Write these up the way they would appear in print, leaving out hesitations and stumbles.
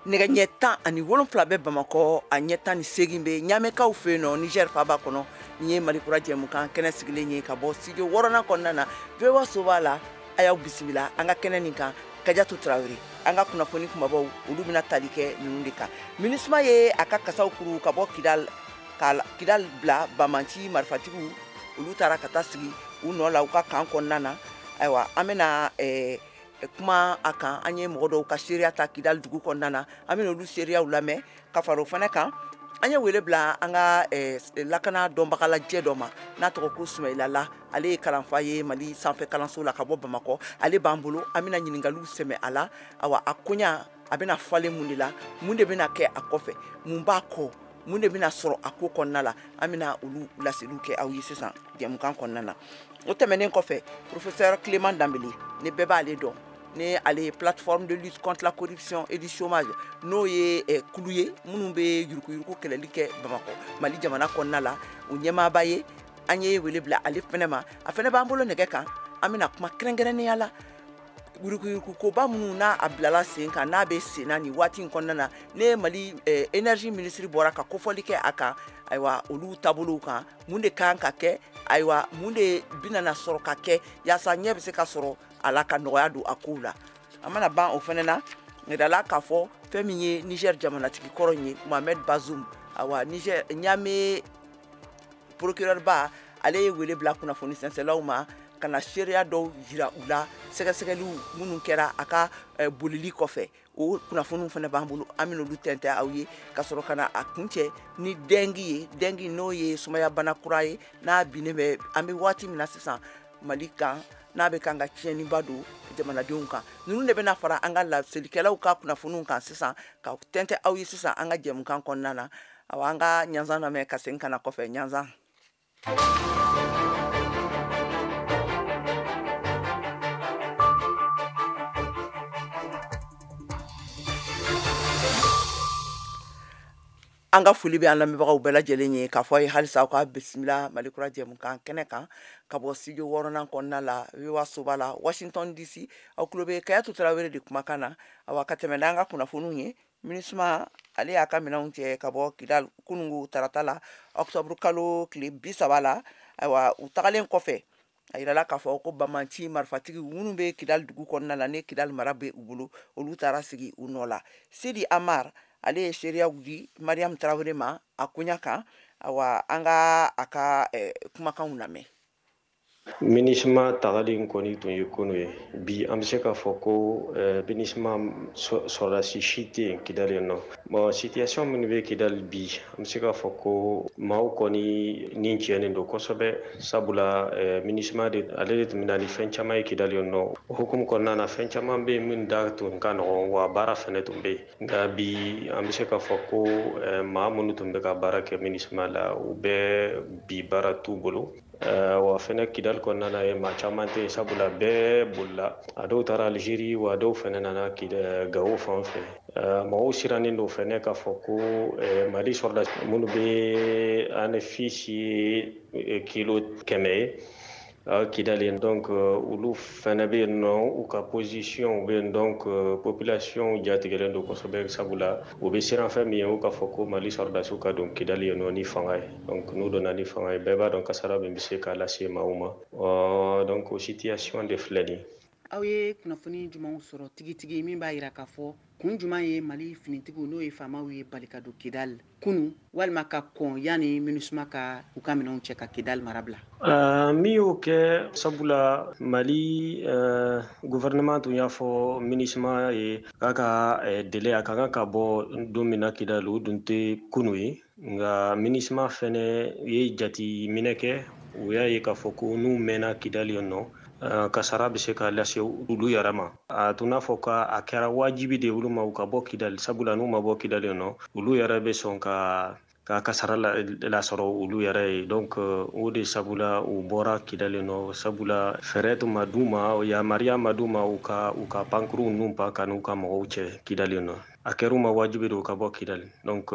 Nɛgɛ ɲɛ 17 bɛ Bamakɔ, a ɲɛ 18 bɛ Ɲamɛkaw fɛ yen nɔ Niger faaba kɔnɔ. Nin ye Mali kura jɛmukan kɛnɛ sigilen ye ka bɔ studio 6nan kɔnɔna na. VOA soba la, a y'aw bisimila an ka kɛnɛ nin kan. Kajatu Tarawele, an ka kunnafoni kumabaw olu bɛna tali kɛ ninnu de kan. MINUSMA ye a ka kasaw kuru ka bɔ Kidal, ka Kidal bila banbanci marifatigiw, olu taara ka taa sigi u nɔ la u ka kan kɔnɔna na. Ayiwa, an bɛna kuma a kan. An ye mɔgɔ dɔw ka seereya ta Kidal dugu kɔnɔna na, an bɛna olu seereyaw lamɛn ka fara o fana kan. An ye wele bila an ka lakana dɔnbagalajɛ dɔ ma n'a tɔgɔ ko Sumayila La. Ale ye kalanfa ye Mali sanfɛ kalanso la ka bɔ Bamakɔ. Ale b'an bolo, an bɛna ɲininkaliw sɛmɛ a la. Awa, a koɲa a bɛna falen mun de la, mun de bɛna kɛ a kɔfɛ, mun b'a kɔ, mun de bɛna sɔrɔ a ko kɔnɔna la, an bɛna olu laseliw kɛ aw ye sisan jɛmukan kɔnɔna na. O tɛmɛnen kɔfɛ, professeur Clément Dembélé, ni bɛɛ b'ale dɔn, ni ale ye plateforme de lutte contre la corruption et du chômage, n'o ye kulu ye minnu bɛ yuruguyurugu kɛlɛli kɛ Bamakɔ Mali jamana kɔnɔna la, o ɲɛmaaba ye. An ye wele bila ale fɛnɛ ma, a fɛnɛ b'an bolo nɛgɛ kan. An bɛna kuma kɛrɛnkɛrɛnnenya la yuruguyurugu koba minnu n'a a bilala sen kan, n'a bɛ sen na nin waati in kɔnɔna na, ne Mali énergie ministre bɔra ka kofɔli kɛ a kan. Ayiwa, olu taabolow kan, mun de kan ka kɛ, ayiwa mun de bɛna na sɔrɔ ka kɛ yaasa ɲɛ bɛ se ka sɔrɔ a la ka nɔgɔya don a kow la. An mana ban o fɛnɛ na, yirala k'a fɔ fɛn min ye Niger jamanatigi kɔrɔ in ye, Mohamed Bazoum. Ayiwa, Niger Niamey procureur ba, ale ye wele bila kunnafoni sɛnsɛlaw ma ka na seereya dɔw jira u la, sɛgɛsɛgɛliw minnu kɛra a ka bolili kɔfɛ. O kunnafoniw fana b'an bolo, an bɛna olu tɛntɛn aw ye ka sɔrɔ ka na a kuncɛ ni dengue ye. Dengue n'o ye sumayabana kura ye, n'a binnen bɛ an bɛ waati min na sisan Mali kan, n'a bɛ kan ka tiɲɛniba don jamanadenw kan. Ninnu de bɛna fara an ka laselikɛlaw ka kunnafoniw kan sisan ka tɛntɛn aw ye sisan an ka jɛmukan kɔnɔna na. Awa, an ka ɲanzan lamɛn ka segin ka na kɔfɛ. Ɲanzan. An ka foli bɛ an lamɛnbagaw bɛɛ lajɛlen ye k'a fɔ a ye halisa aw ka bisimila Mali kura jɛmukan kɛnɛ kan ka bɔ studio 6nan kɔnɔna la, VOA soba la, Washington DC. Aw tulo bɛ Kayatu Tarawele de kumakan na. Awa, ka tɛmɛ n'an ka kunnafoniw ye, MINUSMA ale y'a ka minɛnw cɛ ka bɔ Kidal kunungu tarata la, octobre kalo tile 30 la. Ayiwa, u tagalen kɔfɛ, a yirala k'a fɔ ko banbanci marifatigiw minnu bɛ Kidal dugu kɔnɔna la, ne Kidal mara bɛ u bolo, olu taara sigi u nɔ la. Sidi Amar, ale ye seereyaw di Mariam Tarawele ma a koɲa kan. Awa, an ka a ka kumakanw lamɛn. MINUSMA tagali in kɔni tun ye kunu ye. Bi an bɛ se k'a fɔ ko MINUSMA sɔrɔdasi si tɛ yen Kidali yen nɔ. Bon, situation minnu bɛ Kidali bi, an bɛ se k'a fɔ ko maaw kɔni ni tiɲɛnen don kosɛbɛ, sabula MINUSMA de, ale de tun bɛ na ni fɛn caman ye Kidali yen nɔ. O hukumu kɔnɔna na, fɛn caman bɛ yen min da tun ka nɔgɔn, wa baara fɛnɛ tun bɛ yen. Nka bi an bɛ se k'a fɔ ko maa minnu tun bɛ ka baara kɛ MINUSMA la, u bɛɛ bi baara t'u bolo. Wa fɛnɛ Kidali kɔnɔna na ye maa caman tɛ yen, sabula bɛɛ bolila. A dɔw taara Algérie, wa dɔw fɛnɛ nana Gawo fan fɛ. Mɔgɔw sirannen don fɛnɛ k'a fɔ ko Mali sɔrɔdasi minnu bɛ ANFIS ye kilo 100 ye, Kidali. Donc, olu fɛnɛ bɛ yen nɔ, u ka position bɛ yen. Donc, population jatigɛlen don kosɛbɛ, sabula u bɛ siran fɛn min ye, u k'a fɔ ko Mali sɔrɔdasiw ka don Kidali yen nɔ ni fanga ye. Donc, n'u donna ni fanga ye, bɛɛ b'a dɔn kasara min bɛ se k'a lase maaw ma. Donc, o situation de filɛ nin ye. Aw ye kunnafoni jumɛnw sɔrɔ tigitigi min b'a yira k'a fɔ kun jumɛn ye Mali finitigiw n'o ye faamaw ye bali ka don Kidal kunu walima ka kɔn yanni MINUSMA ka u ka minɛnw cɛ ka Kidal mara bila? Min y'o kɛ, sabula Mali gouvernement tun y'a fɔ MINUSMA ye k'a ka délai a ka kan ka bɔ don min na Kidal, o dun tɛ kunu ye. Nka MINUSMA fɛnɛ ye jateminɛ kɛ, u y'a ye k'a fɔ ko n'u mɛnna Kidal yen nɔ, kasara bɛ se ka lase olu yɛrɛ ma. A tun n'a fɔ k'a kɛra wajibi de ye olu ma u ka bɔ Kidali, sabula n'u ma bɔ Kidali yen nɔ, olu yɛrɛ bɛ sɔn ka kasara lasɔrɔ olu yɛrɛ ye. Donc, o de sabula u bɔra Kidali nɔ, sabula fɛɛrɛ tun ma d'u ma, yamaruya ma d'u ma u ka pankurunw ninnu pan ka n'u ka mɔgɔw cɛ Kidali nɔ. A kɛra u ma wajibi de u ka bɔ Kidali. Donc,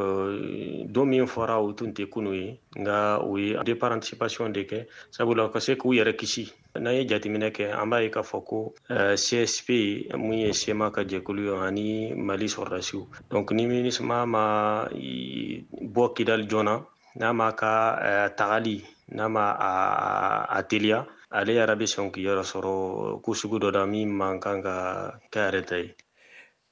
don min fɔra o tun tɛ kunu ye, nka u ye départ anticipation de kɛ, sabula u ka se k'u yɛrɛ kisi. N'an ye jateminɛ kɛ, an b'a ye k'a fɔ ko CSP mun ye CMA ka jɛkulu ye ani Mali sɔrɔdasiw. Donc ni MINUSMA ma bɔ Kidali joona, n'a ma ka tagali n'a ma a teliya, ale yɛrɛ bɛ sɔn k'i yɛrɛ sɔrɔ ko sugu dɔ la min man kan ka kɛ yɛrɛ ta ye.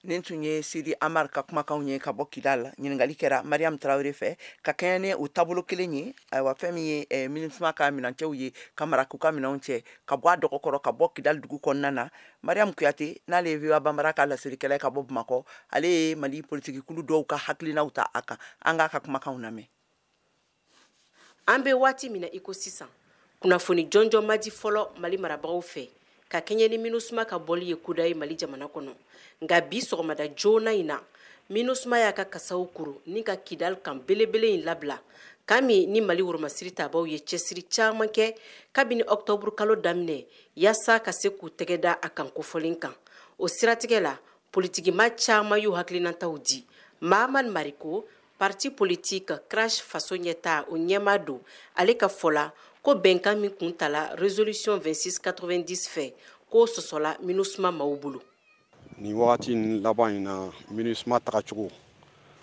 Nin tun ye Sidi Amar ka kumakanw ye ka bɔ Kidal. Ɲininkali kɛra Mariam Tarawele fɛ ka kɛɲɛ ni o taabolo kelen ye. Ayiwa, fɛn min ye MINUSMA ka minɛncɛw ye ka mara k'u ka minɛnw cɛ ka bɔ a dɔgɔkɔrɔ ka bɔ Kidal dugu kɔnɔna na, Mariam Kuyate, n'ale ye VOA Bambara ka laselikɛla ye ka bɔ Bamakɔ, ale ye Mali politikikulu dɔw ka hakilinaw ta a kan. An k'a ka kumakanw lamɛn. An bɛ waati min na i ko sisan, kunnafoni jɔnjɔn ma di fɔlɔ Mali marabagaw fɛ ka kɛɲɛ ni MINUSMA ka bɔli ye kuda ye Mali jamana kɔnɔ. Nka bi sɔgɔmada joona in na, MINUSMA y'a ka kasaw kuru ni ka Kidal kan belebele in labila, kan min ni Mali woromasiri tabaw ye cɛsiri caman kɛ kabini ɔktɔburu kalo daminɛ yaasa ka se k'u tɛgɛ da a kan kofɔlen kan. O siratigɛ la, politikima caman y'u hakilinataw di. Mahamani Mariko, parti politique Crash Faso Ɲɛta o ɲɛmaa don, ale ka fɔ la ko bɛnkan min kun tala résolution 2690 fɛ, k'o sɔsɔla MINUSMA maaw bolo. Nin wagati laban in na, MINUSMA tagacogo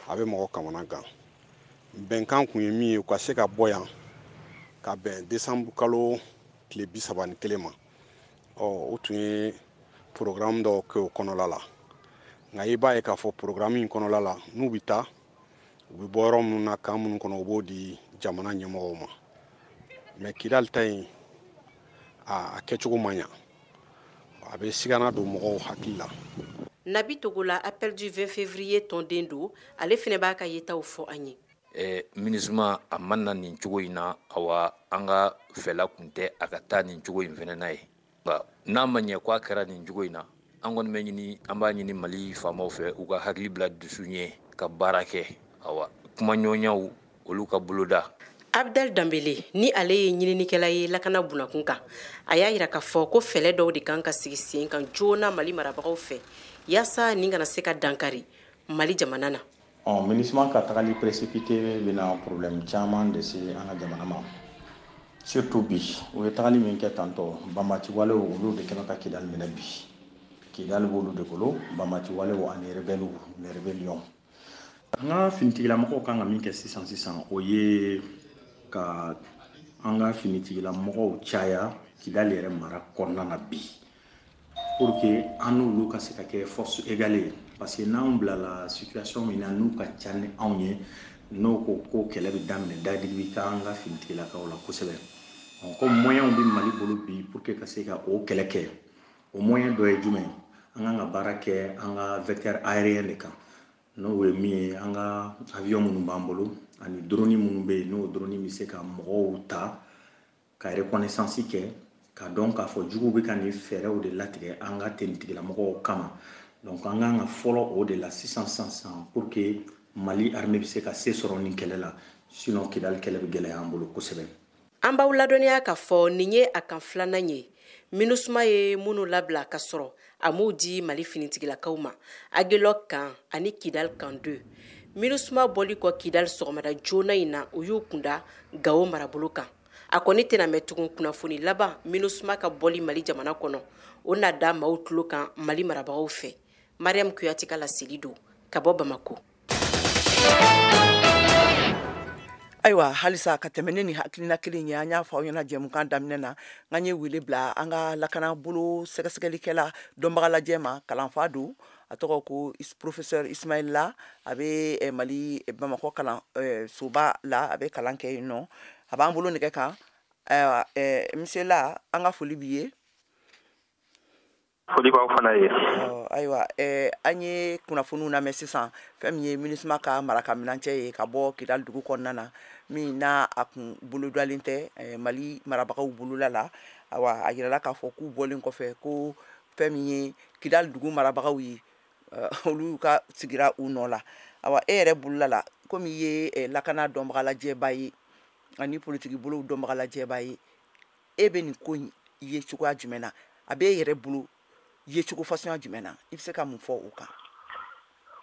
a bɛ mɔgɔ kamana gan. Bɛnkan kun ye min ye, u ka se ka bɔ yan ka bɛn décembre kalo tile 31 ma. Ɔ, o tun ye programme dɔw kɛ o kɔnɔla la. Nka i b'a ye k'a fɔ programme in kɔnɔla la, n'u bɛ taa, u bɛ bɔ yɔrɔ minnu na, kan minnu kɔnɔ, u b'o di jamana ɲɛmɔgɔw ma. Mais Kidal ta in, a kɛcogo man ɲa, a bɛ sigana don mɔgɔw hakili la. Nabi Togola, Appel du 20 février tɔnden don, ale fɛnɛ b'a ka yetaw fɔ an ye. MINUSMA a ma na nin cogo in na, awa an ka fɛla kun tɛ a ka taa nin cogo in fɛnɛ n'a ye. Nka n'a ma ɲɛ ko a kɛra nin cogo in na, an kɔni bɛ ɲini, an b'a ɲini Mali faamaw fɛ u ka hakili bila dusu ɲɛ ka baara kɛ, awa kumaɲɔgɔnyaw olu ka boloda. Abdel Dambele, ni ale ye ɲininikɛla ye lakana bunakun kan, a y'a yira k'a fɔ ko fɛlɛ dɔw de kan ka sigi sen kan joona Mali marabagaw fɛ yaasa nin kana se ka dankari Mali jamana na. MINUSMA ka tagali précipité bɛna problème caman de se an ka jamana ma, surtout bi u ye tagali min kɛ tantɔ, banbati walew olu de kɛmɛ ka Kidali minɛ bi. Kidali b'olu de bolo, banbati walew ani rebelles, les rébellions. An ka finitigilamɔgɔw kan ka min kɛ sisan sisan, o ye ka an ka finitigilamɔgɔw caya Kidali yɛrɛ mara kɔnɔna na bi, pour que an n'olu ka se ka kɛ force égale ye. Parce que n'anw bilala situation min na, n'u ka ca ni anw ye, n'o ko ko kɛlɛ bɛ daminɛ, dadigi bɛ k'an ka finitigilakaw la kosɛbɛ. Comme moyens bɛ Mali bolo bi pour que ka se ka o kɛlɛ kɛ, o moyen dɔ ye jumɛn? An kan ka baara kɛ an ka vecteur aérien de kan, n'o ye min ye an ka avion minnu b'an bolo ani drone minnu bɛ yen, n'o drone bɛ se ka mɔgɔw ta ka reconnaissance kɛ, ka dɔn k'a fɔ juguw bɛ ka nin fɛɛrɛw de latigɛ an ka tenitigilamɔgɔw kama. Donc an kan ka fɔlɔ o de la sisan sisan sisan pour que Mali armée bɛ se ka se sɔrɔ nin kɛlɛ la, sinon Kidali kɛlɛ bɛ gɛlɛya an bolo kosɛbɛ. An b'aw ladɔnniya k'a fɔ nin ye a kan filanan ye MINUSMA ye minnu labila ka sɔrɔ a m'o di Mali finitigilakaw ma, Aguelhok kan ani Kidal kan 2. MINUSMA bɔli kɔ Kidal sɔgɔmada joona in na, u y'u kunda Gawo marabolo kan. A kɔni tɛna mɛn tugun, kunnafoni laban MINUSMA ka bɔli Mali jamana kɔnɔ, o na da maaw tulo kan Mali marabagaw fɛ. Mariam Kuyate ka laseli don ka bɔ Bamako. Ayiwa, halisa ka tɛmɛ ne ni hakilina kelen ye, an y'a fɔ aw ɲɛna jɛmukan daminɛ na, n'an ye wele bila an ka lakana bolo sɛgɛsɛgɛlikɛla dɔnbagalajɛ ma, kalanfa don, a tɔgɔ ko professeur Ismaël La, a bɛ Mali Bamakɔ kalan soba la, a bɛ kalan kɛ yen nɔ, a b'an bolo nɛgɛ kan. Ayiwa, monsieur La, an ka foli b'i ye. Foli b'aw fana ye. Ayiwa, an ye kunnafoniw lamɛn sisan, fɛn min ye MINUSMA ka marakaminancɛ ye ka bɔ Kidali dugu kɔnɔna na, min n'a a kun bolodalen tɛ Mali marabagaw bolola la. Ayiwa, a yirala k'a fɔ k'u bɔlen kɔfɛ ko fɛn min ye Kidali dugu marabagaw ye, olu ka sigira u nɔ la. Ayiwa, e yɛrɛ bolola la, komi i ye lakana dɔnbagalajɛba ye ani politiki bolow dɔnbagalajɛba ye, e bɛ nin ko in ye cogoya jumɛn na? A bɛ e yɛrɛ bolo ye cogo fasuguya jumɛn na? I bɛ se ka mun fɔ o kan?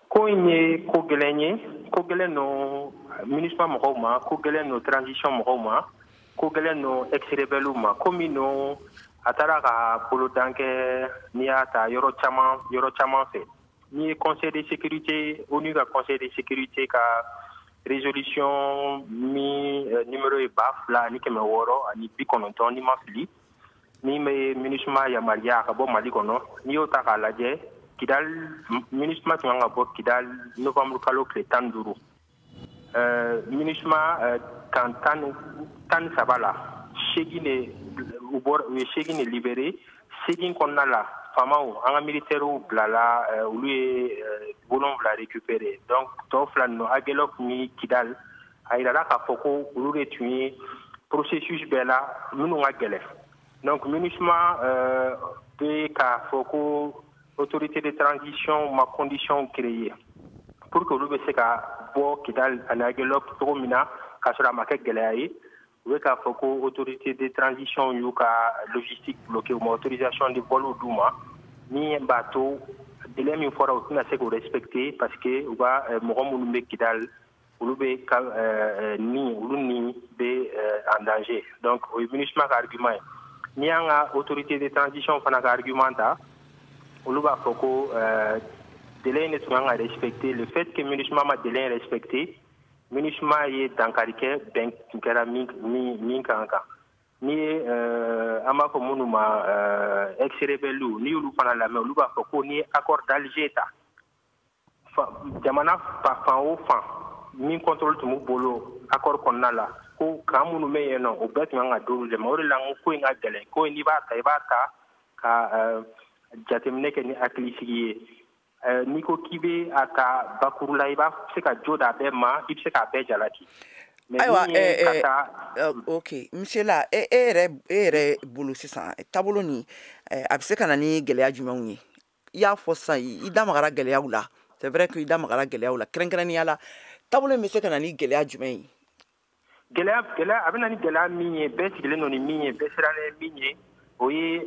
Ko in ye ko gɛlɛn ye, ko gɛlɛn don MINUSMA mɔgɔw ma, ko gɛlɛn don transition mɔgɔw ma, ko gɛlɛn don ex-rebelles ma, ko min don A taara ka bolodan kɛ, n'i y'a ta yɔrɔ caman fɛ. N'i ye Conseil de sécurité, ONU ka Conseil de sécurité ka résolution min numéro ye 2690, ni ma fili, min bɛ MINUSMA yamaruya a ka bɔ Mali kɔnɔ, n'i y'o ta k'a lajɛ, Kidal, MINUSMA tun kan ka bɔ Kidal novembre kalo tile 15. MINUSMA kan 13 la, 8 de u bɔra, u ye 8 de libéré. 8 kɔnɔna la, faamaw, an ka militaires bilala, olu ye 7 récupéré. Donc tɔ fila ninnu, Aguelhok ni Kidal, a yirala k'a fɔ ko olu de tun ye processus bɛɛ la minnu ka gɛlɛn. Donc MINUSMA bɛ k'a fɔ ko autorité de transition ma condition créée pour que olu bɛ se ka bɔ Kidal ani Aguelhok cogo min na k'a sɔrɔ a ma kɛ gɛlɛya ye. U bɛ k'a fɔ ko autorité de transition y'u ka logistique bloqué, u ma autorisation de vol d'u ma, min b'a to délai min fɔra u tɛna se k'o respecter, parce que u ka mɔgɔ minnu bɛ Kidal, olu bɛ ka ni olu ni bɛ en danger. Donc o ye MINUSMA ka argument ye. N'i y'an ka autorité de transition fana ka argument ta, olu b'a fɔ ko délai in de tun kan ka respecter. Le fait que MINUSMA ma délai in respecter, MINUSMA ye dankari kɛ bɛn tun kɛra min kan. N'i ye an b'a fɔ minnu ma ex-rebelles, n'i y'olu fana lamɛn, olu b'a fɔ ko n'i ye accord d'Alger ta, jamana fan o fan min contrôle tun b'u bolo accord kɔnɔna la, ko kan minnu bɛ yen nɔ, o bɛɛ tun kan ka d'olu de ma. O de la n ko ko in ka gɛlɛn. Ko in n'i b'a ta, i b'a ta ka jateminɛ kɛ ni hakilisigi ye. N'i ko k'i bɛ a ta bakuru la, i b'a se ka jo d'a bɛɛ ma, i bɛ se k'a bɛɛ jalaki. Ayiwa, ok, monsieur la, e yɛrɛ bolo sisan, taabolo nin a bɛ se ka na ni gɛlɛya jumɛnw ye? I y'a fɔ sisan, i da magara gɛlɛyaw la. C'est vrai que i da magara gɛlɛyaw la, kɛrɛnkɛrɛnnenya la, taabolo in bɛ se ka na ni gɛlɛya jumɛn ye? Gɛlɛya, a bɛ na ni gɛlɛya min ye, bɛɛ sigilen don ni min ye, bɛɛ sirannen min ye, o ye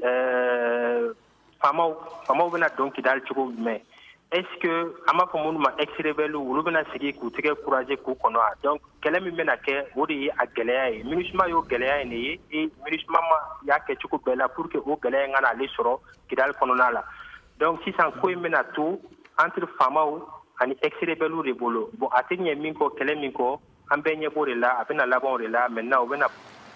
faamaw bɛna don Kidal cogo jumɛn? Est-ce que an b'a fɔ minnu ma ex-rebelles, olu bɛna sigi k'u tɛgɛ couragé k'u kɔnɔ wa? Donc kɛlɛ min bɛna kɛ, o de ye a gɛlɛya ye. MINUSMA y'o gɛlɛya in de ye, et MINUSMA ma y'a kɛ cogo bɛɛ la pour que o gɛlɛya in ka n'ale sɔrɔ Kidal kɔnɔna la. Donc sisan ko in bɛna to entre faamaw ani ex-rebelles de bolo. Bon, a tɛ ɲɛ min kɔ, kɛlɛ min kɔ, an bɛɛ ɲɛ b'o de la, a bɛna laban o de la. Maintenant u bɛna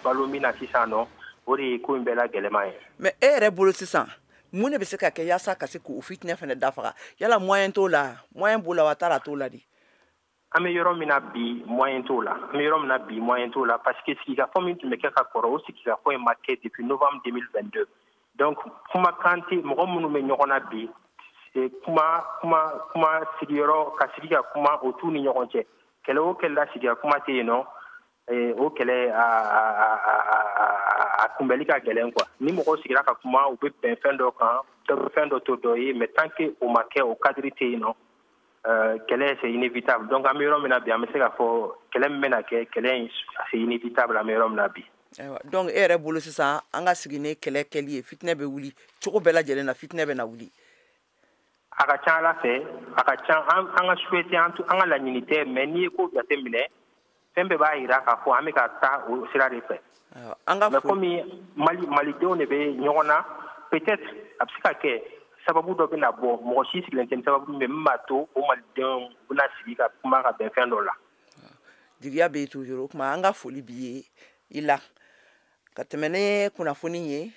balo min na sisan nɔ, o de ye ko in bɛɛ la gɛlɛman ye. Mais e yɛrɛ bolo sisan, mun de bɛ se ka kɛ yaasa ka se k'o fitinɛ fana dafaga? Yala moyen t'o la, moyen b'o la wa taara t'o la de? An bɛ yɔrɔ min na bi, moyen t'o la. An bɛ yɔrɔ min na bi, moyen t'o la, parce que sigikafɔ min tun bɛ kɛ ka kɔrɔ, o sigikafɔ in ma kɛ depuis novembre 2022. Donc kumakan tɛ mɔgɔ minnu bɛ ɲɔgɔn na bi, kuma kuma kuma sigiyɔrɔ ka sigi ka kuma o t'u ni ɲɔgɔn cɛ. Kɛlɛ o kɛlɛ la, sigi ka kuma tɛ yen nɔ, o kɛlɛ a kunbɛli ka gɛlɛn quoi. Ni mɔgɔw sigira ka kuma, u bɛ bɛn fɛn dɔ kan, dɔ bɛ fɛn dɔ to dɔ ye, mais tant que o ma kɛ, o cadre tɛ yen nɔ, kɛlɛ c'est inévitable. Donc an bɛ yɔrɔ min na bi, an bɛ se k'a fɔ kɛlɛ min bɛna kɛ, kɛlɛ in c'est inévitable an bɛ yɔrɔ min na bi. Ayiwa, donc e yɛrɛ bolo sisan, an ka sigi ni kɛlɛ kɛli ye, fitinɛ bɛ wuli cogo bɛɛ lajɛlen na, fitinɛ bɛ na wuli. A ka ca Ala fɛ, a ka ca, an ka souhaiter, an ka laɲini tɛ, mais n'i ye ko jateminɛ, fɛn bɛɛ b'a jira k'a fɔ an bɛ ka taa o sira de fɛ. Mais komi Malidenw de bɛ ɲɔgɔn na, peut-être a bɛ se ka kɛ sababu dɔ bɛna bɔ, mɔgɔ si sigilen tɛ ni sababu min bɛ, min b'a to o Malidenw bɛna sigi ka kuma ka bɛn fɛn dɔ la. Jigiya bɛ yen toujours. O tuma an ka foli b'i ye i la. Ka tɛmɛ ni kunnafoni ye,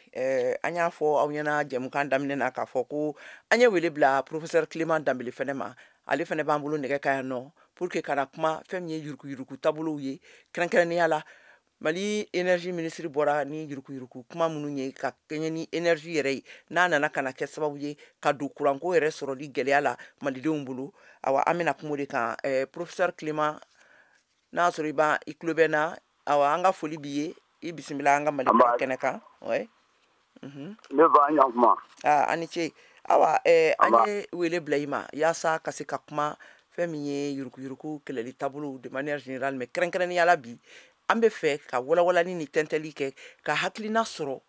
an y'a fɔ aw ɲɛna jɛmukan daminɛ na k'a fɔ ko an ye wele bila professeur Clément Dembélé fɛnɛ ma. Ale fɛnɛ b'an bolo nɛgɛ kan yan nɔ pour que kana kuma fɛn min ye yuruguyurugu taabolow ye, kɛrɛnkɛrɛnnenya la Mali énergie ministre bɔra ni yuruguyurugu kuma minnu ye ka kɛɲɛ ni énergie yɛrɛ ye, n'a nana ka na kɛ sababu ye ka don kuranko yɛrɛ sɔrɔli gɛlɛya la malidenw bolo. Awa, an bɛna kuma o de kan. Professeur Clément, n'a y'a sɔrɔ i b'a i tulo bɛ n na, awa an ka foli b'i ye, i bisimila an ka Mali kɛnɛ kan. Ouais. Ne ba, an ɲankuma. Aa, an ni ce. Awa, an ye wele bila i ma yaasa ka se ka kuma fɛn min ye yuruguyurugu kɛlɛli taabolo de manière générale, mais kɛrɛnkɛrɛnnenya la bi an bɛ fɛ ka walawalali ni tɛntɛli kɛ ka hakilina sɔrɔ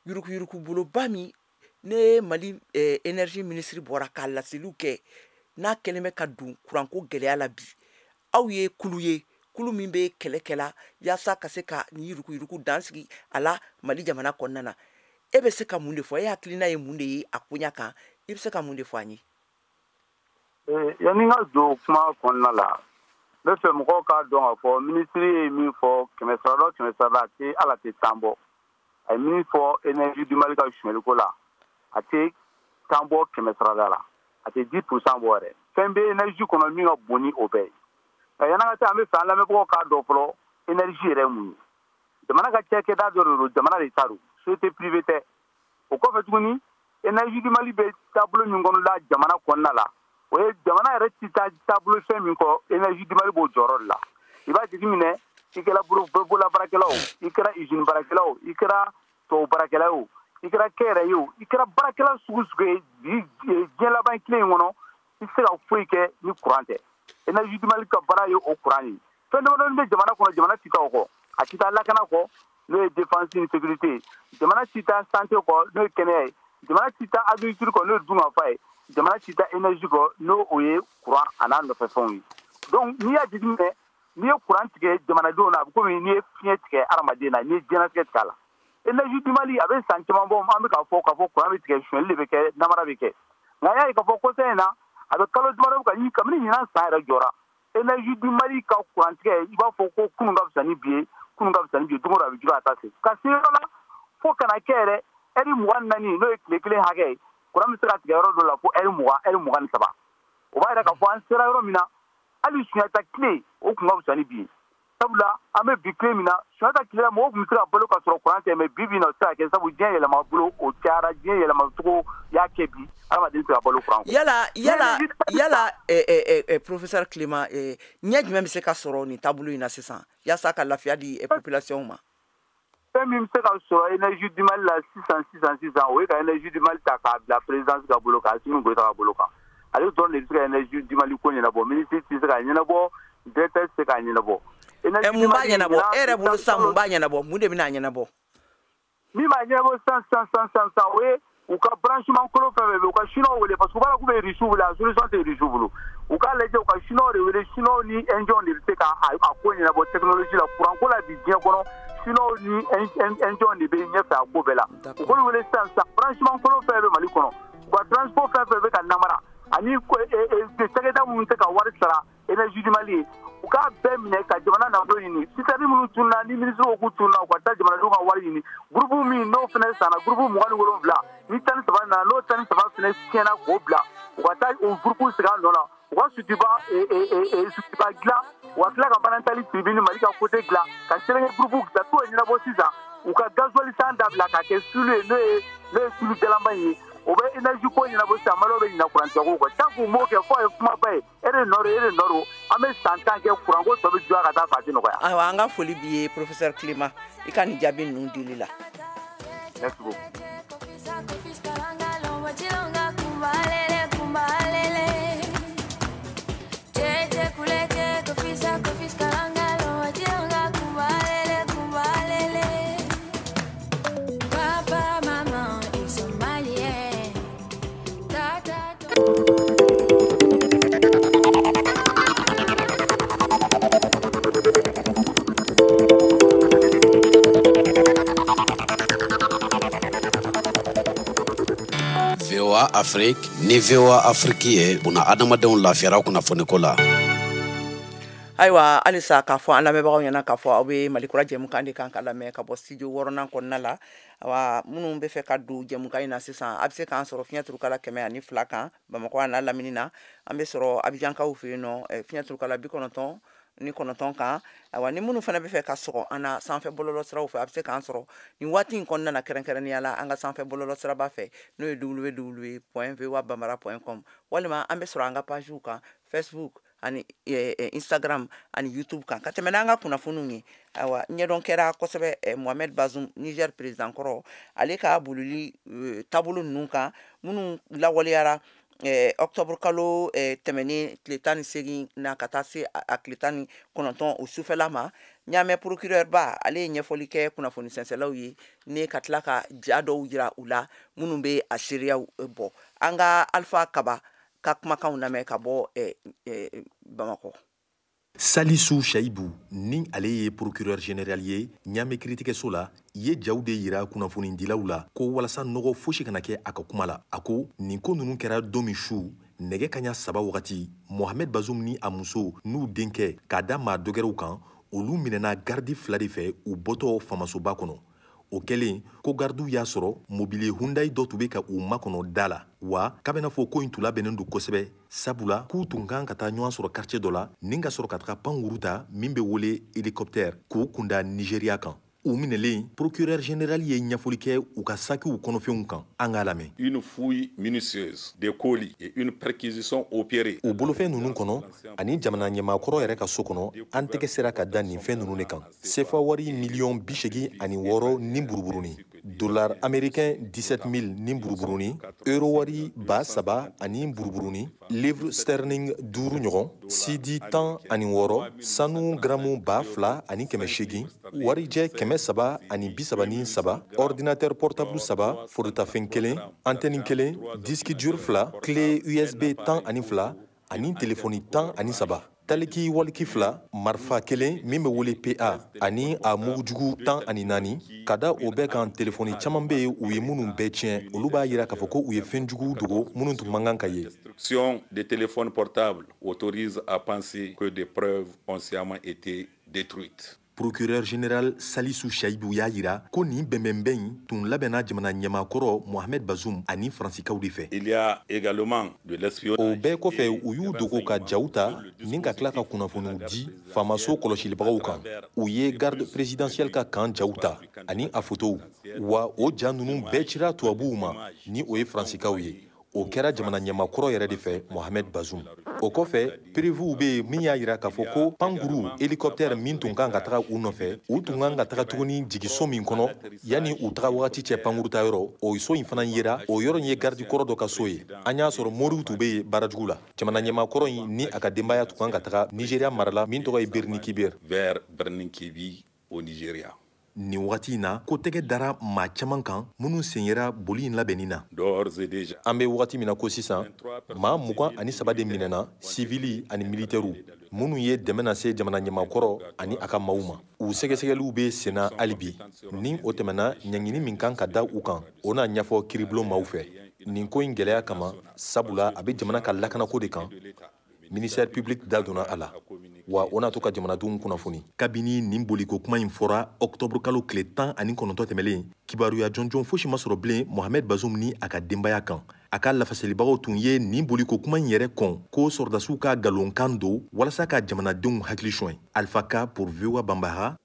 yuruguyurugu boloba min ne Mali énergie ministre bɔra k'a laseliw kɛ, n'a kɛlen bɛ ka don kuranko gɛlɛya la bi. Aw ye kulu ye, kulu min bɛ kɛlɛ kɛla yaasa ka se ka nin yuruguyurugu dan sigi a la Mali jamana kɔnɔna na. E bɛ se ka mun de fɔ? E hakilina ye mun de ye a koɲa kan? I bɛ se ka mun de fɔ an ye? Yanni n ka don kuma kɔnɔna la, n bɛ fɛ mɔgɔw k'a dɔn k'a fɔ minisiri ye min fɔ 100 sarada 100 sarada, a tɛ ala tɛ tan bɔ. A ye min fɔ Énergie du Mali ka sonyɛliko la, a tɛ tan bɔ 100 sarada la, a tɛ 10% bɔ yɛrɛ. Fɛn bɛ énergie kɔnɔ min ka bon ni o bɛɛ ye. Nka yanni an ka taa, an bɛ fɛ an lamɛnbagaw k'a dɔn fɔlɔ énergie yɛrɛ ye mun ye. Jamana ka cakɛda dɔ de don, jamana de ta don, société privée tɛ. O kɔfɛ tuguni, Énergie du Mali bɛ taabolo min kɔnɔ la jamana kɔnɔna la, o ye jamana yɛrɛ ti taa taabolo fɛn min kɔ, Énergie du Mali b'o jɔyɔrɔ de la. I b'a jateminɛ, i kɛra bolola baarakɛla o, i kɛra usine baarakɛla o, i kɛra tubabu baarakɛla o, i kɛra kɛnyɛrɛye o, i kɛra baarakɛla sugu sugu ye bi diɲɛ laban tile in kɔnɔ, i tɛ se ka foyi kɛ ni courant tɛ. Énergie du Mali ka baara ye o courant ye. Fɛn damadɔni bɛ jamana kɔnɔ, jamana ti taa o kɔ. A ti taa lakana kɔ, n'o ye défense ni sécurité ye. Jamana ti taa santé kɔ, n'o ye kɛnɛya ye. Jamana ti taa agriculture kɔ, n'o ye dunkafa ye. Jamana ti taa énergie kɔ, n'o o ye courant a n'a nɔfɛfɛnw ye. Donc n'i y'a jateminɛ, n'i ye courant tigɛ jamanadenw na, a bɛ komi n'i ye fiɲɛ tigɛ hadamaden na, n'i ye diɲɛlatigɛ tigɛ a la. Énergie du Mali a bɛ san caman bɔ, an bɛ k'a fɔ k'a fɔ courant bɛ tigɛ, sonyɛli de bɛ kɛ, namara bɛ kɛ. Nka an y'a ye k'a fɔ kɔsa in na, a bɛ kalo damadɔ ka kabini ɲinan san yɛrɛ jɔra, Énergie du Mali ka courant tigɛ, i b'a fɔ ko kunun ka fisa ni bi ye, kunun ka fisa ni bi ye, don o don a bɛ juguya ka taa se. Ka se yɔrɔ la fo kana kɛ yɛrɛ ɛri 24, n'o ye tile kelen hakɛ ye, courant bɛ se ka tigɛ yɔrɔ dɔ la fo ɛri 20, ɛri 23. O b'a yira k'a fɔ an sera yɔrɔ min na, hali Sunjata tile o tun ka fisa ni bi ye. Sabula an bɛ bi tile min na, Sunjata tile la mɔgɔw tun bɛ se ka balo ka sɔrɔ courant tɛ, mais bi bi in na o tɛ se ka kɛ, sabu diɲɛ yɛlɛma bolo o cayara, diɲɛ yɛlɛma cogo y'a kɛ bi hadamaden tɛ se ka balo courant kɔ. Yala professeur Clément, ɲɛ jumɛn bɛ se ka sɔrɔ nin taabolo in na sisan yaasa ka lafiya di population ma? Fɛn min bɛ se ka sɔrɔ Énergie du Mali la sisan sisan sisan, o ye ka Énergie du Mali ta k'a bila présidence ka bolo kan, Assimi Goïta ka bolo kan. Ale dɔrɔn de bɛ se ka Énergie du Mali ko ɲɛnabɔ, ministre tɛ se k'a ɲɛnabɔ, directeur tɛ se k'a ɲɛnabɔ. Mun b'a ɲɛnabɔ e yɛrɛ bolo sisan? Mun b'a ɲɛnabɔ? Mun de bɛna a ɲɛnabɔ? Min b'a ɲɛnabɔ sisan sisan sisan sisan, o ye u ka branchement kolo fɛn fɛn bɛ, u ka chinois wele, parce que u b'a dɔn k'u bɛ Russiw wele, a solution tɛ Russiw bolo. U k'a lajɛ, u ka chinois de wele, chinois ni indiens de bɛ se ka a ko ɲɛnabɔ technologie la, courant ko la bi diɲɛ kɔnɔ, chinois ni indiens de bɛ ɲɛfɛ a ko bɛɛ la. U k'olu wele sisan sisan, branchement kolo fɛn bɛ Mali kɔnɔ, u ka transport fɛn fɛn bɛ ka namara, ani cakɛda minnu tɛ ka wari sara Énergie du Mali ye, u k'a bɛɛ minɛ ka jamana nafolo ɲini. Citerne minnu tununa, ni ministre ko k'u tununa, u ka taa jamanadenw ka wari ɲini. Groupe min n'o fana sanna, groupe 27 ni 13 nana, n'o 13 fana tiɲɛna k'o bila, u ka taa o groupe segin a nɔ la. U ka Sotuba dilan, u ka tila ka Manantali tribune Mali ka côté dilan, ka Sɛnɛgɛ groupe dilan, t'o ɲɛnabɔ sisan. U ka gasoil san dabila k'a kɛ sulu ye, n'o ye sulu jalanba in ye. O bɛ énergie ko ɲɛnabɔ sisan, Maliw bɛ ɲinɛ courant tigɛ ko kɔ. Tant k'u m'o kɛ, fɔ a ye kumaba ye, e de nɔ don, e de nɔ don, an bɛ san 10 kɛ courant ko tɔ bɛ juguya ka taa fɛ, a tɛ nɔgɔya. Ayiwa, an ka foli b'i ye professeur Clément, i ka nin jaabi ninnu dili la. Merci beaucoup. VOA Afrique ni VOA Afrique ye buna adamadenw lafiyara kunnafoniko la. Ayiwa, halisa k'a fɔ an lamɛnbagaw ɲɛna k'a fɔ aw bɛ Mali kura jɛmukan de kan ka lamɛn ka bɔ studio 6nan kɔnɔna la. Awa, minnu bɛ fɛ ka don jɛmukan in na sisan, a bɛ se k'an sɔrɔ fiɲɛ turukala 102 kan Bamakɔ a n'a lamini na. An bɛ sɔrɔ Abijankaw fɛ yen nɔ, fiɲɛ turukala 99 kan. Ayiwa, ni minnu fana bɛ fɛ ka sɔgɔ an na sanfɛ bɔlɔlɔ siraw fɛ, a bɛ se k'an sɔrɔ nin waati in kɔnɔna na kɛrɛnkɛrɛnnenya la an ka sanfɛ bɔlɔlɔ siraba fɛ, n'o ye www.voabambara.com, walima an bɛ sɔrɔ an ka pagew kan Facebook ani Instagram ani YouTube kan ka tɛmɛ n'an ka kunnafoniw ye. Ayiwa, ɲɛdɔn kɛra kosɛbɛ Mohamed Bazoum, Niger président kɔrɔ, ale ka bolili taabolo ninnu kan minnu lawaleyara octobre kalo tɛmɛnen tile 18 na ka taa se a tile 19 o sufɛla ma. Ɲamɛ procureur ba, ale ye ɲɛfɔli kɛ kunnafoni sɛnsɛlaw ye ne ka tila ka ja dɔw jira u la minnu bɛ a seereyaw bɔ. An ka Alpha Kaba ka kumakanw lamɛn ka bɔ Bamakɔ. Salisu Shayibu, ni ale ye procureur général ye Ɲame kiiritigɛso la, ye jaw de yira kunnafonidilaw la ko walasa nɔgɔ fosi kana kɛ a ka kuma la. A ko nin ko ninnu kɛra don min su nɛgɛ kaɲa 3 wagati, Mohamed Bazoum ni a muso n'u denkɛ k'a da maa dɔgɛrɛw kan, olu minɛna garidi 2 de fɛ u bɔtɔ famasoba kɔnɔ. O kɛlen ko gardiw y'a sɔrɔ mobili Hyundai dɔ tun bɛ ka u makɔnɔ da la, wa k'a bɛna fɔ ko in tun labɛnnen don kosɛbɛ, sabula k'u tun kan ka taa ɲɔgɔn sɔrɔ quartier dɔ la ni ka sɔrɔ ka taga pankuru ta min bɛ wele hélicoptère k'u kunda Nigeria kan. U minɛlen, procureur général ye ɲɛfɔli kɛ u ka sakiw kɔnɔfɛnw kan. An k'a lamɛn. Une fouille minutieuse des colis et une perquisition opérée. U bolofɛn ninnu kɔnɔ ani jamana ɲɛmaakɔrɔ yɛrɛ ka so kɔnɔ, an tɛgɛ sera ka da nin fɛn ninnu de kan. CFA wari miliyɔn 86 ni buruburuni, dollar américain 17 000 ni buruburuni, euro wari 3000 ani buruburuni, livre sterling 5 ɲɔgɔn, CD 16, sanu gramu 2800, warijɛ 333, ordinateur portable 3, forotafɛn 1, antenne 1, disque dur 2, clé USB 12 ani téléphone 13. Taliki waliki 2, marifa 1 min bɛ wele PA ani a mugujugu 14. Ka da o bɛɛ kan, telefɔni caman bɛ yen u ye minnu bɛɛ tiɲɛ, olu b'a yira k'a fɔ ko u ye fɛn juguw dogo minnu tun man kan ka ye. Destruction des téléphones portables autorise à penser que des preuves ont sciemment été détruites. Procureur général Salisu Shayibu y'a yira ko nin bɛnbɛnbɛn in tun labɛnna jamana ɲɛmaakɔrɔ Mohamed Bazoum ani Faransikaw de fɛ. Il y a également de l'espionnage. O bɛɛ kɔfɛ, u y'u dogo ka jaw ta ni ka tila ka kunnafoniw di faamaso kɔlɔsilibagaw kan. U ye garde présidentielle ka kan jaw ta ani a fotow, wa o ja ninnu bɛɛ cira tubabuw ma ni o ye Faransikaw ye. O kɛra jamana ɲɛmaakɔrɔ yɛrɛ de fɛ, Mohamed Bazoum. O kɔfɛ, preuves bɛ yen min y'a yira k'a fɔ ko pankuru hélicoptère min tun kan ka taga u nɔfɛ, u tun kan ka taga tuguni jigiso min kɔnɔ yanni u taga wagati cɛ pankuru ta yɔrɔ, o so in fana yera. O yɔrɔ in ye garidi kɔrɔ dɔ ka so ye. An y'a sɔrɔ moriw tun bɛ yen baarajugu la. Jamana ɲɛmaakɔrɔ in ni a ka denbaya tun kan ka taga Nigeria mara la min tɔgɔ ye Birni Kibir. Vers Birni Kebbi au Nigeria. Nin wagati in na, ko tɛgɛ dara maa caman kan minnu sen yera boli in labɛnni na. An bɛ wagati min na ko sisan, maa 23 de minɛna, sivili ani militɛriw, minnu ye dɛmɛ lase jamana ɲɛmaakɔrɔ ani a ka maaw ma. U sɛgɛsɛgɛliw bɛ senna hali bi. Ni o tɛmɛna, ɲangini min kan ka da u kan, o n'a ɲɛfɔ kiiribulon maaw fɛ. Nin ko in gɛlɛya kama, sabula a bɛ jamana ka lakanako de kan, ministère public da donna a la, wa o n'a to ka jamanadenw kunnafoni. Kabini nin boliko kuma in fɔra octobre kalo tile 19 tɛmɛlen, kibaruya jɔnjɔn fosi ma sɔrɔ bilen Mohamed Bazoum ni a ka denbaya kan. A ka lafasalibagaw tun ye nin boliko kuma in yɛrɛ kɔn ko sɔrɔdasiw ka nkalonkan don walasa ka jamanadenw hakili suɲɛ. Alpha Ka pour VOA Bambara.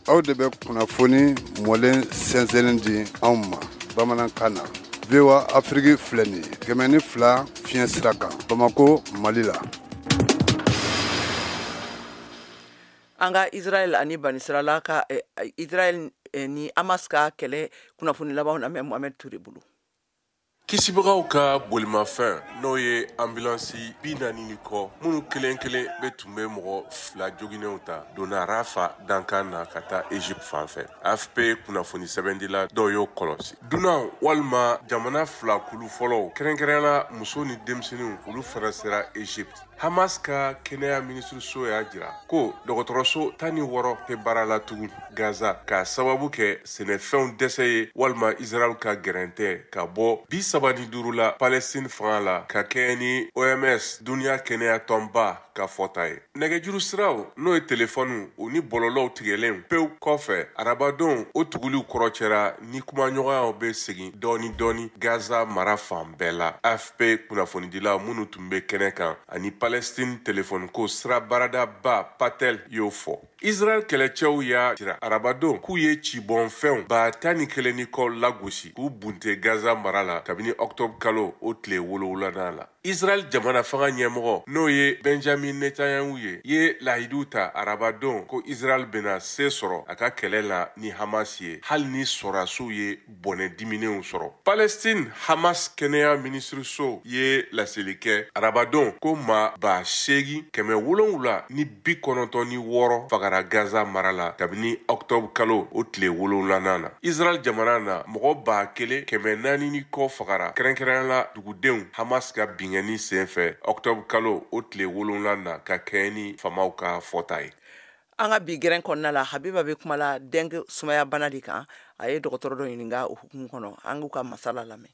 Aw de bɛ kunnafoni mɔlen sɛnsɛnnen di anw ma bamanankan na. VOA Afrique filɛ nin ye 102 fiɲɛ sira kan Bamako, Mali la. An ka Israël ani Banisirala ka Israël ni Hamas ka kɛlɛ kunnafoni labanw lamɛn Mohamed Touré bolo. Kisibagaw ka bolimafɛn n'o ye ambulance 40 ni kɔ, minnu kelen kelen bɛ tun bɛ mɔgɔ 2 joginenw ta, donna Rafa dankan na ka taa Egypte fan fɛ. AFP kunnafoni sɛbɛndila dɔw y'o kɔlɔsi. Dunan walima jamana 2 kulu fɔlɔw, kɛrɛnkɛrɛnnenya muso ni denmisɛnninw, olu fana sera Egypte. Hamas ka kɛnɛya minisiriso y'a jira ko dɔgɔtɔrɔso 16 tɛ baara la tugun Gaza k'a sababu kɛ sɛnɛfɛnw dɛsɛ ye walima Israël ka gɛrɛntɛ ka bɔ 35 la Palestine fanga la ka kɛɲɛ ni OMS duniya kɛnɛya tɔnba ka fɔta ye. Nɛgɛjuru siraw n'o ye telefɔniw u ni bɔlɔlɔw tigɛlen pewu kɔfɛ, arabadon o tuguliw kɔrɔcɛra ni kumaɲɔgɔnyaw bɛ segin dɔɔni dɔɔni Gaza mara fan bɛɛ la. AFP kunnafonidilaw minnu tun bɛ kɛnɛ kan ani Palestine telefɔniko sira baaradaba Patel y'o fɔ. Israël kɛlɛcɛw y'a jira arabadon k'u ye cibɔnfɛnw 11,000 ni kɔ lagosi k'u bunte Gaza mara la kabini octobre kalo o tile 7nan la. Israël jamana fanga ɲɛmɔgɔ n'o ye Benjamin Netanyahu ye lahidu ta arabadon ko Israël bɛna se sɔrɔ a ka kɛlɛ la ni Hamas ye hali ni sɔrɔdasiw ye bɔnɛ diminenw sɔrɔ. Palestine Hamas kɛnɛya minisiriso ye laseli kɛ arabadon ko maa 8796 fagara Gaza mara la kabini octobre kalo o tile 7nan na. Israël jamana na mɔgɔ 1400 ni kɔ fagara kɛrɛnkɛrɛnnenya la dugudenw Hamas ka binkanni Binkanni senfɛ octobre kalo o tile 7 na, ka kɛɲɛ ni faamaw ka fɔta ye. An ka bi gɛrɛn kɔnɔna la, Habiba bɛ kuma la dengue sumaya bana de kan. A ye dɔgɔtɔrɔ dɔ ɲininka o hukumu kɔnɔ. An k'u ka masala lamɛn.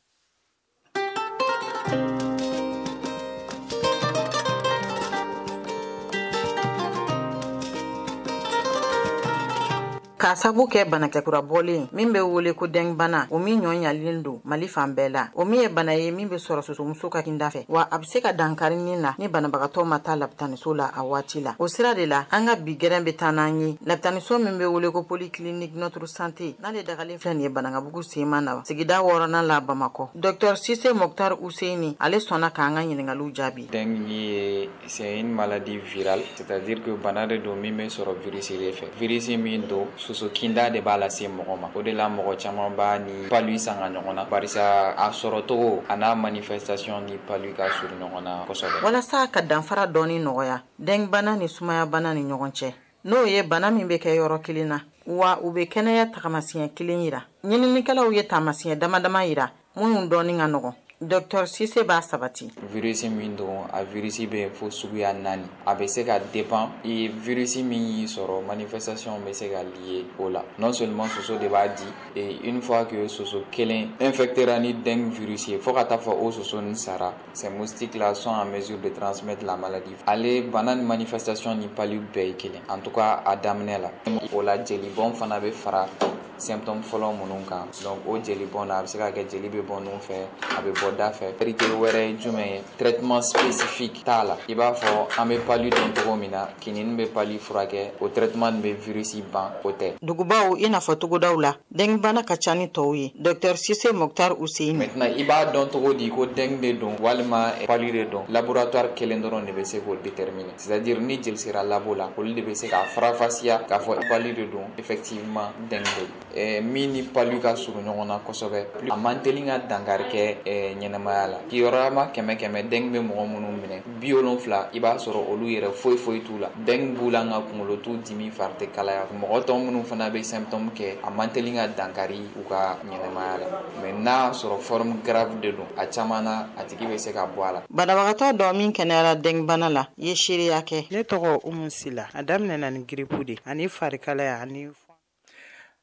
K'a sabu kɛ banakisɛkura bɔlen min bɛ wele ko dengue bana, o min ɲɔ ɲalen don Mali fan bɛɛ la, o min ye bana ye min bɛ sɔrɔ sosomuso ka kinda fɛ, wa a bɛ se ka dankari nin na ni banabagatɔ ma taa lapitaniso la a waati la. O sira de la, an ka bi gɛrɛn bɛ taa n'an ye lapitaniso min bɛ wele ko polyclinique Notre Santé, n'ale dagalen filɛ nin ye Banankabugu sema na, sigida 6nan la Bamakɔ. Docteur Sise Mokhtar Husseini, ale sɔnna k'an ka ɲininkaliw jaabi. Dengue c'est une maladie virale, c'est-à-dire que bana de don min bɛ sɔrɔ virus de fɛ. Virus min don, soso kinda de b'a lase mɔgɔ ma. O de la mɔgɔ caman b'a ni palu sanga ɲɔgɔn na, barisa a sɔrɔcogo a n'a manifestation ni palu ka surun ɲɔgɔn na kosɛbɛ. Walasa ka danfara dɔɔni nɔgɔya dengue bana ni sumaya bana ni ɲɔgɔn cɛ, n'o ye bana min bɛ kɛ yɔrɔ kelen na, wa u bɛ kɛnɛya tagamasiyɛn kelen yira. Ɲininikɛlaw ye taamasiyɛn dama dama yira minnu dɔɔni ka nɔgɔn. Docteur Sise b'a sabati. Virus min don, a virus bɛ fo suguya 4. A bɛ se ka dépend i virus min y'i sɔrɔ, manifestation bɛ se ka lié o la. Non seulement soso de b'a di, et une fois que soso kelen infectera ni dengue virus ye, fo ka taa fɔ o soso nin sara, ces moustiques là sont en mesure de transmettre la maladie. Ale bana ni manifestation ni palu bɛɛ ye kelen, en tout cas a daminɛ la. O la jelibɔn fana bɛ fara symptôme fɔlɔ minnu kan. Donc o jelibɔn na, a bɛ se ka kɛ jeli bɛ bɔ nun fɛ, a bɛ bɔ da fɛ. Vérité wɛrɛ ye jumɛn ye? Traitement spécifique t'a la. I b'a fɔ an bɛ palu dɔn cogo min na, kinini bɛ palu furakɛ, o traitement bɛ virus ban, o tɛ. Dugubaw i n'a fɔ togodaw la, dengue bana ka ca ni tɔw ye. Docteur Sise Mokhtar Husseini. Maintenant i b'a dɔn cogo di ko dengue de don walima palu de don? Laboratoire kelen dɔrɔn de bɛ se k'o déterminer. C'est-à-dire ni jeli sera labo la, olu de bɛ se k'a farafasiya k'a fɔ palu de don, effectivement dengue de don. Min ni palu ka surun ɲɔgɔn na kosɛbɛ, a man teli ka dankari kɛ ɲɛnɛmaya la. Kibaruya 100 dengue bɛ mɔgɔ minnu minɛ, 70 i b'a sɔrɔ olu yɛrɛ foyi foyi t'u la. Dengue b'u la, nka kunkolo t'u dimi, fari tɛ kalaya. Mɔgɔ tɔ minnu fana bɛ symptôme kɛ, a man teli ka dankari u ka ɲɛnɛmaya la. Mais n'a y'a sɔrɔ forme grave de don, a caman na a tigi bɛ se ka bɔ a la. Banabagatɔ dɔ min kɛnɛyara dengue bana la ye seereya kɛ. Ne tɔgɔ Umu Sila. A daminɛna ni grippe de ani farikalaya ani.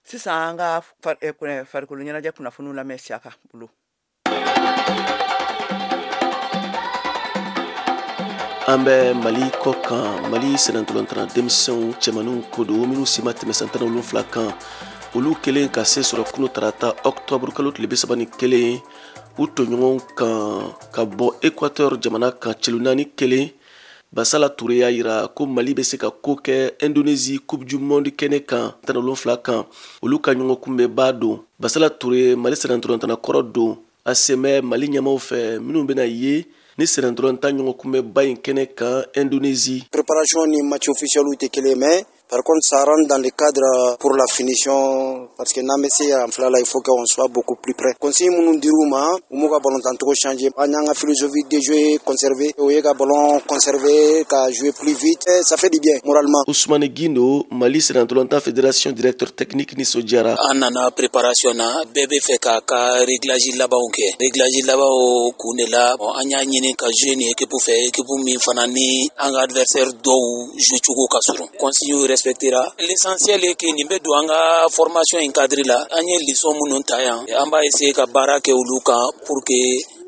Sisan an ka farikolo ɲɛnajɛ kunnafoniw lamɛn Siyaka bolo. An bɛ Mali kɔ kan. Mali sɛnɛntɔlɔntana denmisɛnw cɛmaninw ko don minnu si ma tɛmɛ san 17 kan, olu kelen ka se sɔrɔ kunu tarata octobre kalo tile 31 u tɔɲɔgɔnw kan ka bɔ Équateur jamana kan celu 4-1. Basala Touré y'a yira ko Mali bɛ se ka ko kɛ Indonésie Coupe du Monde kɛnɛ kan 17 kan, olu ka ɲɔgɔn kunbɛnba don. Basala Touré, Mali sɛnɛntɔlɔntana kɔrɔ don, a sen bɛ Mali ɲɛmaw fɛ minnu bɛna ye ni sɛnɛntɔlɔntan ɲɔgɔn kunbɛnba in kɛnɛ kan Indonésie. Préparation ni match officiel tɛ kelen, mais par contre ça rentre dans le cadre pour la finition, parce que n'an bɛ se en fila la, il faut qu'on soit beaucoup plus près. Consigne minnu dir'u ma, u m'u ka ballon cogo changer. An y'an ka philosophie de jeu conserver, o ye ka ballon conserver, ka jouer plus vite, et ça fait du bien moralement. Ousmane Guindo, Mali sɛnɛntɔlɔntan fédération directeur technique nisɔndiyara. An nana préparation na, bɛɛ bɛ fɛ k'a ka réglage labanw kɛ. Réglage labanw kun de la, an y'a ɲini ka jouer ni équipe fɛ, équipe min fana ni an ka adversaire dɔw jouer cogo ka surun. Consigne respectera. L'essentiel est que nin bɛ don an ka formation in cadre la, an ye leçon minnu ta yan, an b'a essayer ka baara kɛ olu kan pour que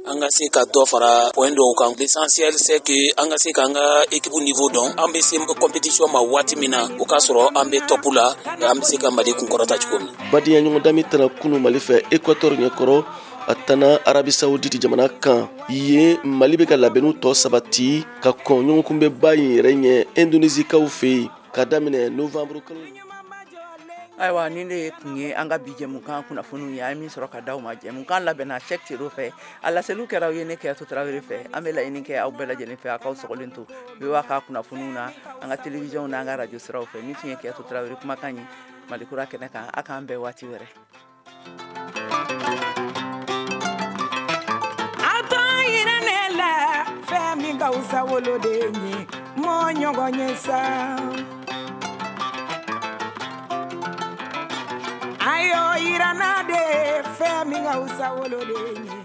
an ka se ka dɔ fara point dɔw kan. L'essentiel c'est que an ka se k'an ka équipe niveau dɔn, an bɛ se compétition ma waati min na, o k'a sɔrɔ an bɛ top la, an bɛ se ka Mali kunkɔrɔta cogo min. Badenya ɲɔgɔndan min tana kunu Mali fɛ Équateur ɲɛkɔrɔ, a tana Arabie Saoudite jamana kan. Yen Mali bɛ ka labɛnniw tɔ sabati ka kɔn ɲɔgɔn kunbɛnba in yɛrɛ ɲɛ Indonésikaw fɛ yen ka daminɛ novembre kalo. Ayiwa, nin de tun ye an ka bi jɛmukan kunnafoniw ye. An ye min sɔrɔ ka d'aw ma, jɛmukan labɛnna Cheick Tero fɛ, a laseliw kɛra aw ye ne Kɛyato Tarawele fɛ. An bɛ laɲini kɛ aw bɛɛ lajɛlen fɛ, aw k'aw sɔgɔlen to VOA ka kunnafoniw na, an ka télévision n'an ka radio siraw fɛ. Nin tun ye Kɛyato Tarawele kumakan ye Malikura kɛnɛ kan. A k'an bɛn waati wɛrɛ. A t'an yira ne la fɛn min ka fisa woloden ye, mɔ ɲɔgɔn ye sa. Ayo yira na de fɛn min ka fisa woloden ye.